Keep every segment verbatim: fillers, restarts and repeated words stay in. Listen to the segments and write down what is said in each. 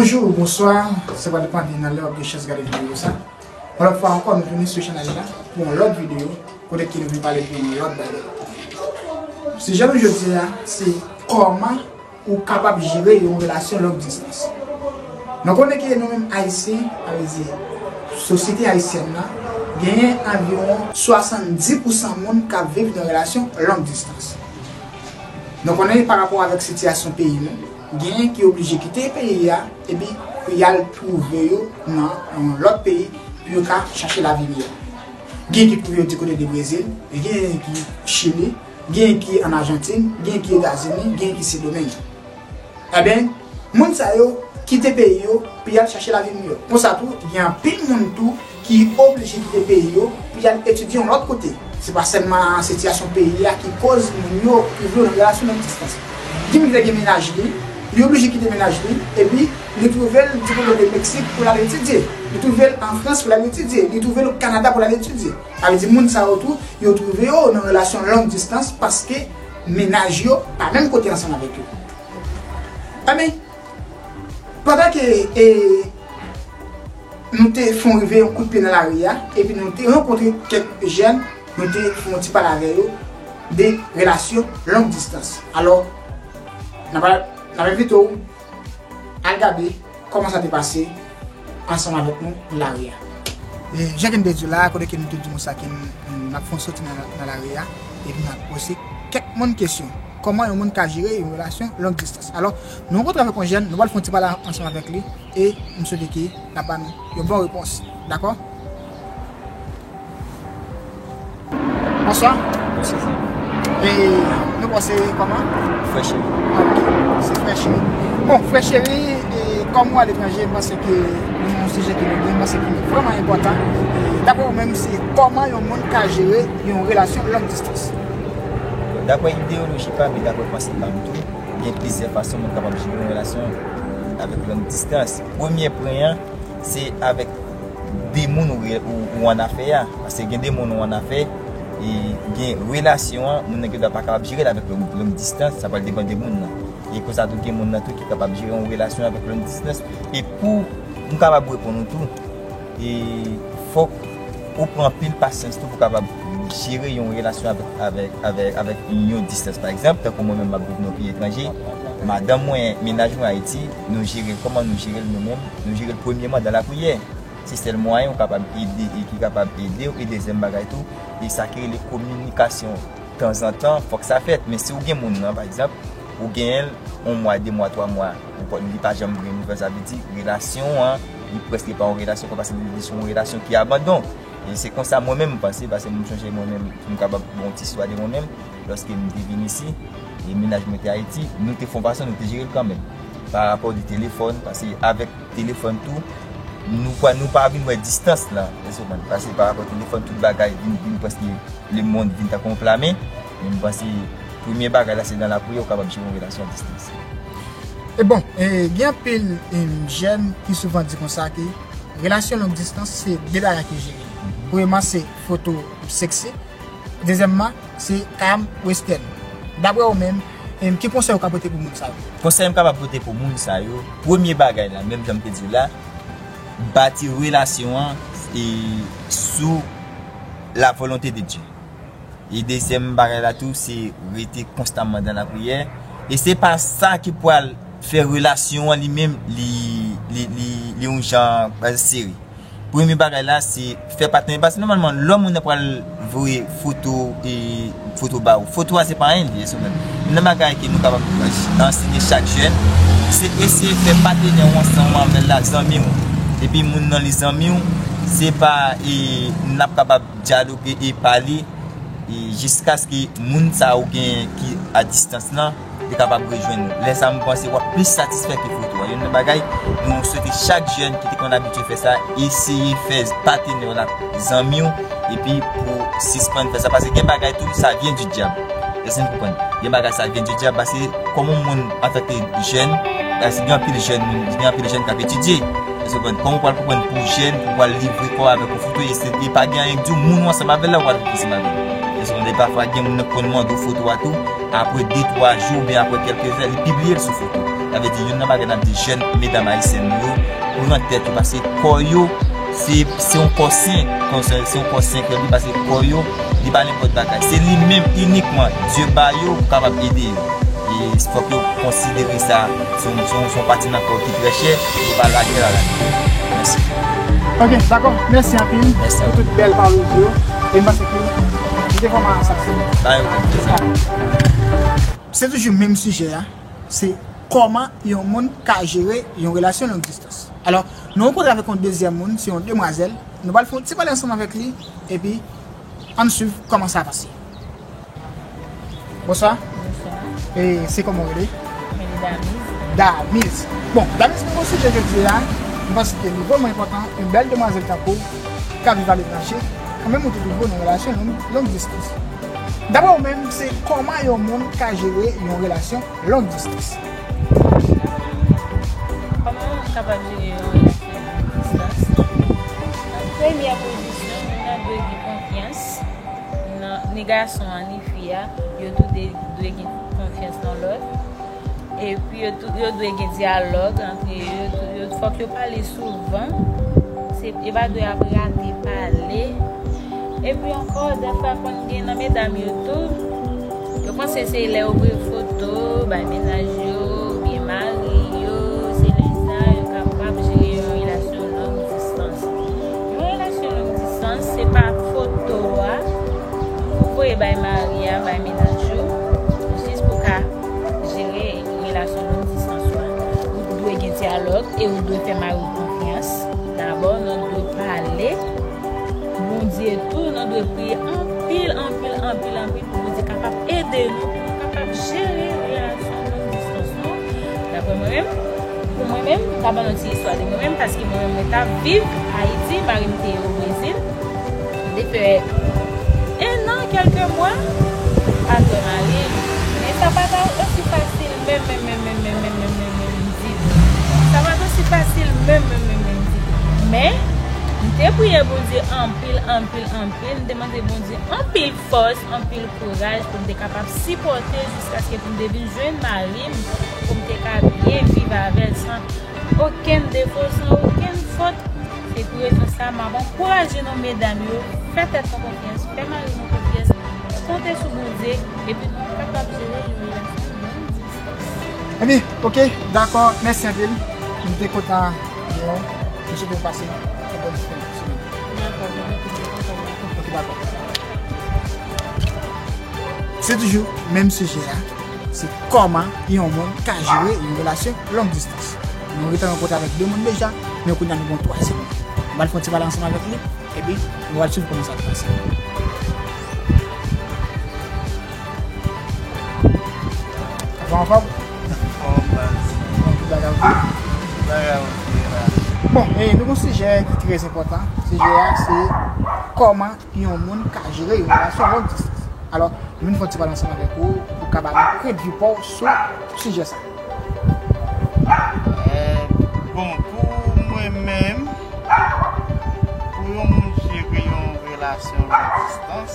Bonjou, bonswa, sa va depann de nan lè w ap gen chans gade videyo sa. Yon lòt fwa ankò, nou tounen sou chanèl la pou yon lòt videyo, kote ke nou vin pale de yon lòt bagay. Sijè nou jodi a, se kòman ou kapab jere yon relasyon long distans. Nou konnen ke nou menm Ayisyen, sa vle di, sosyete ayisyèn nan, genyen anviwon swasanndis pousan moun k ap viv nan relasyon long distans. Nou konnen pa rapò avèk sitiyasyon peyi nou, genyen ki oblije kite peyi a, epi pou y al twouve yo nan yon lòt peyi, pou yo ka chache lavi miyò. Genyen ki twouve yo di kote de Brezil, genyen ki Chili, genyen ki ann Ajantin, genyen ki Etazini, genyen ki Sendomeng. Ebyen, moun sa yo kite peyi yo pou y al chache lavi miyò. Konsa tou, gen anpil moun tou ki oblije kite peyi yo pou y al etidye yon lòt kote. Se pa sèlman sitiyasyon peyi a ki koz moun yo twouve yo nan relasyon long distans. Gen moun ki te gen mennaj li, li oblije kite mennaj li, epi li twouve l di kote de Meksik pou l al etidye. Li twouve l an Frans pou l al etidye. Li twouve l Kanada pou l al etidye. Sa vle di moun sa yo tou, yo twouve yo nan relasyon long distans paske mennaj yo pa menm kote ansanm avèk yo. Ebyen, pandan ke, e, nou te fè yon rive yon kout pye nan lari a, epi nou te rankontre kèk jèn, nou te fè yon ti pale avè yo de relasyon long distans. Alò, n ap, n ap envite w al gade kòman sa te pase ansanm avèk nou nan lari a. E, jan ke m te di w la, kote ke nou te di konsa ke n, n ap fè yon soti nan, nan lari a, epi n ap poze kèk moun kesyon. Kòman yon moun ka jere yon relasyon long distans? Alò, nou rankontre avèk yon jèn, nou pral fè yon ti pale ansanm avèk li, e m swete ke l ap ba nou yon bon repons. Dakò? Bonswa. Bonswa. E nou pase kòman? Frè Cheri. Ok, se Frè Cheri. Bon, Frè Cheri, e kòm ou aletranje, m panse ke nou nan yon sijè ki nou gen, m panse ki vrèman enpòtan. E daprè ou menm, se kòman yon moun ka jere yon relasyon long distans? Daprè ideyoloji pa m e daprè panse pa m tou, gen plizyè fason moun kapab jere yon relasyon avèk long distans. Premye pwen an, se avèk de moun ou, ou, ou annafè a. Paske gen de moun ou annafè, e gen relasyon an, moun nan gendwa pa kapab jere l avèk long, long distans, sa pral depann de moun nan. E konsa tou gen moun nan tou ki kapab jere yon relasyon avèk long distans. E pou m kapab reponn ou tou, e fòk ou pran anpil pasyans tou pou kapab jere yon relasyon avèk, avèk, avèk, avèk yon distans. Pa egzanp, tankou mwen menm m ap viv nan yon peyi etranje, madanm mwen, mennaj mwen Ayiti, nou jere l kòman nou jere l nou menm, nou jere l premyèman dan lapriyè. Se sèl mwayen ou kapab ede e ki kapab ede w. E dezyèm bagay tou, e sa ki rele kominikasyon tanzantan, fòk sa fèt. Men si w gen moun nan, pa egzanp, ou genyen l yon mwa, de mwa, twa mwa, ou pa, li pa janm gen nouvèl, sa vle di relasyon an, li prèske pa yon relasyon, paske li se yon relasyon ki abandon. E se konsa mwen menm m panse, paske m sonje mwen menm, m kapab ba w yon ti istwa de mwen menm, lòske m te vin isi, e mennaj mwen te Ayiti, nou te fè yon fason, nou te jere l kanmenm. Pa rapò de telefòn, paske avèk telefòn tou, nou pa, nou pa vin wè distans lan, èske w konprann? Paske pa rapò telefòn, tout bagay vin, vin prèske lemonn vin tankou yon pla men, men m panse premye bagay la se nan lapriyè ou kapab jere yon relasyon a distans. E bon, e, gen anpil, em, jèn ki souvan di konsa ke relasyon long distans se de bagay ki jere. Premyèman, se foto seksi. Dezyèmman, se cam western. Daprè ou menm, em, ki konsèy ou ka pote pou moun sa yo? Konsèy m kapab pote pou moun sa yo, premye bagay la, menm jan m te di w la, bati relasyon an, e, sou la volonte de Dye. E dezyèm bagay la tou, se rete konstamman dan lapriyè. E se pa sa ki pral fè relasyon an li menm, li, li, li, li yon jan, e, sere. Premye bagay la, se fè patnè, paske nòmalman, lè moun nan pral voye foto, e, foto ba ou, foto a se pa anyen li ye, èske w konprann? Youn nan bagay ke nou kapab ansenye chak jèn, se eseye fè patnè w ansanm avè l la zanmi w. Epi moun nan li zanmi w, se pa, e, n ap kapab dyaloge e pale, e, jiskaske moun sa ou gen ki a distans lan, li kapab rejwenn ou. Lè sa a, m panse w ap plis satisfè ke foto a. Youn nan bagay nou swete chak jèn ki te konn abitye fè sa, eseye fè patnè w la zanmi w, epi pou sispann fè sa. Paske gen bagay tou, ça vient du diable. Èske n konprann? Gen bagay ça vient du diable, paske kòman yon moun antanke jèn, paske gen anpil jèn, gen anpil jèn k ap etidye. Èske w konprann? Kòman w pral konprann pou jèn, pou w pral livre kò w avèk yon foto, e se, e pa gen anyen k di w moun ou ansanm avè l la, ou pral viv ansanm avè l. Èske w konprann? E pafwa, gen moun nan k konn mande w foto a tou, apre de, twa jou, oubyen apre kèlke zè, li pibliye l sou foto. Sa vle di, youn nan bagay n ap di jèn medam ayisyèn yo, pran tèt yo, paske kò yo, se, se yon kò sen, se, se yon kò sen ke li, paske kò yo, li pa nenpòt bagay. Se li menm inikman Dye ba yo pou kapab ede yo. E fòk yo konsidere sa, se yon, se yon, se yon pati nan kò ki trè chè, yo pa lage l a la. Mèsi. Ok, dakò. Mèsi anpil pou tout bèl pawòl ou di yo. E m panse ke nou te vrèman satisfè. Ba yo, Se toujou menm sijè a, se kòman yon moun ka jere yon relasyon long distans. Alò, nou rankontre avèk yon dezyèm moun, se yon demwazèl. Nou pral fè yon ti pale ansanm avèk li, epi ann swiv kòman sa pase. Bonswa. Bonswa. E se kòman w rele? Mwen rele Damiz. Damiz. Bon, Damiz, pou sijè jodi a, m panse ke li vrèman enpòtan, yon bèl demwazèl tankou w, k ap viv aletranje, kanmenm ou te twouve w nan relasyon long, long distans. Daprè w menm, se kòman yon moun ka jere yon relasyon long distans? Kòman yon moun kapab jere yon relasyon long distans? Nan premyè pozisyon, moun nan dwe gen konfyans. Nan, ni gason an, ni fi a, yo tou de dwe gen konfyans nan lòt. Epi yo tou, yo dwe gen dyalòg antre yo, yo, fòk yo pale souvan. Se, yo pa dwe ap rate pale. Epi ankò, dèfwa konn gen nan medam yo tou, yo panse se lè yo voye foto, bay mennaj yo, oubyen mari yo, se lè sa yo kapab jere yon relasyon long distans. Yon relasyon long distans, se pa foto a, ou voye bay mari a, bay mennaj ou, jis pou ka jere relasyon long distans ou a. Ou dwe gen dyalòg e ou dwe fè mari w konfyans. Dabò, nou dwe pale. Bondye tou, nou dwe priye anpil, anpil, anpil, anpil pou Bondye kapab ede nou, pou nou kapab jere relasyon long distans nou. Daprè mwen menm, pou mwen menm, m ka ba nou ti istwa de mwen menm, paske mwen menm, mwen t ap viv Ayiti, mari m te o Brezil. M te fè en an, kèlke mwa, avè mari m. Men sa pa t osi fasil menm, menm, menm, menm, menm, menm, menm, menm, menm ditou. Sa pa t osi fasil menm, menm, menm, menm ditou. Men, m te priye Bondye anpil, anpil, anpil. M te mande Bondye anpil fòs, anpil kouraj pou m te kapab sipòte jiskaske pou m te vin jwenn mari m, pou m te ka byen viv avè l san okenn defo, san okenn fòt. Se pou rezon sa a, m ap ankouraje nou, medam yo, fè tèt nou konfyans, fè mari nou konfyans, konte sou Bondye, epi nou kapab jere yon relasyon long distans. Ebyen, ok, dakò, mèsi anpil. M te kontan, you know, m swete w pase yon bòn semèn. Dakò, mwen menm tou, m te kontan. Ok, dakò. Se toujou menm sijè a. Se kòman yon moun ka jere yon relasyon long distans. Nou gentan rankontre avèk de moun deja, men kounye a nou gen yon twazyèm moun. Nou pral fè yon ti pale ansanm avèk li, epi nou pral swiv kòman sa ap pase. Ou anfòm? Anfòm, baz. Bon, tout bagay ok? Tout bagay ok la. Bon, e nou gen yon sijè ki trè enpòtan. Sijè a, se kòman yon moun ka jere yon relasyon long distans. Alò, nou vin fè yon ti pale ansanm avèk ou, pou w ka ba nou pwendvi pa w sou sijè sa. Eh, bon, pou mwen menm, pou yon moun jere yon relasyon long distans,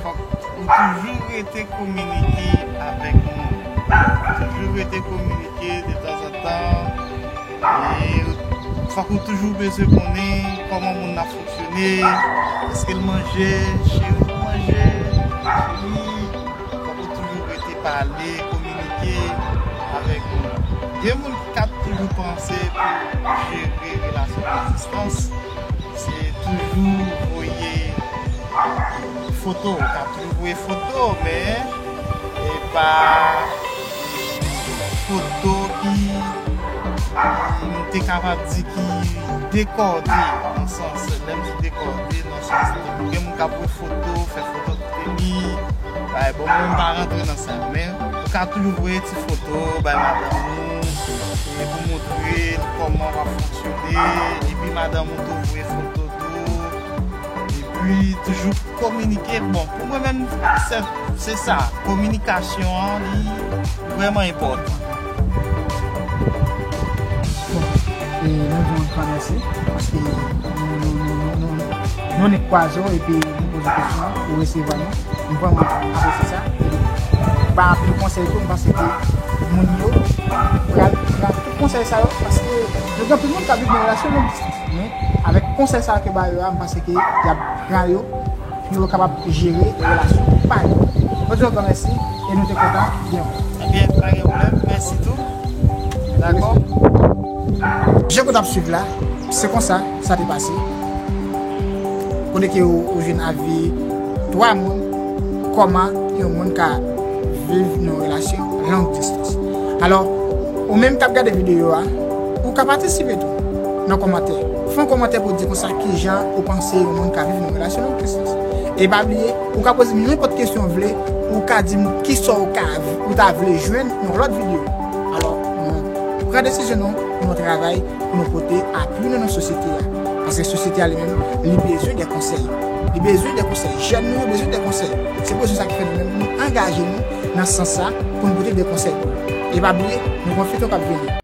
fòk ou toujou rete kominike avèk moun. Toujou rete kominike de tanzantan. E fòk ou toujou bezwen konnen kòman moun nan ap fonksyone, èske l manje, cheri ou manje, cheri. Fòk ou toujou rete pale, kominike avèk moun. Gen moun k ap toujou panse pou jere relasyon long distans, se toujou voye foto, k ap toujou voye foto, men e pa foto ki, m te kapab di ki dekòde, nan sans, lè m di dekòde, nan sans, gen moun k ap voye foto, fè foto kote li, bay, bon, mwen m pa rantre nan sa, men ou ka toujou voye ti foto bay madanm ou, e pou montre l kòman w ap fonksyone, epi madanm ou tou voye foto tou, epi toujou kominike. Bon, pou mwen menm, se, se sa, kominikasyon an, li vrèman enpòtan. Bon, e nou di yon gran mèsi, paske nou, nou, nou, nou, nou, nou, nou nik kwaze w, epi nou poze w kesyon, ou resevwa nou. M vrèman apresye sa. E ba anpil konsèy tou, m panse ke Moun yo pral pran tout konsèy sa yo, paske yo gen anpil moun k ap viv nan relasyon long distans. Men, avèk konsèy sa yo ke ba yo a, m panse ke y ap pran yo pou yo kapab jere relasyon pa yo. Mwen di w gran mèsi e nou te kontan gen w. Ebyen, pa gen pwoblèm. Mèsi tou. Dakò. Jan w t ap swiv la, se konsa sa te pase. Kote ke ou, ou jwenn avi twa moun, kòman yon moun ka viv nan yon relasyon long distance. Alò, ou menm k ap gade videyo a, ou ka patisipe tou nan kòmantè. Fè yon kòmantè pou di konsa kijan ou panse yon moun ka viv nan relasyon long distance. E pa bliye, ou ka poze m nenpòt kesyon w vle, ou ka di m kisa w ka, ou ta vle jwenn nan lòt videyo. Alò, nou pran desizyon nou pou nou travay, pou nou pote apui nou nan sosyete a. Paske sosyete a li menm, li bezwen de konsèy. Li bezwen de konsèy. Jèn nou yo bezwen de konsèy. Se pou sa ki fè nou menm, nou angaje nou nan sans sa pou nou pote de konsèy pou yo. E pa bliye, nou gen yon feyton k ap vini.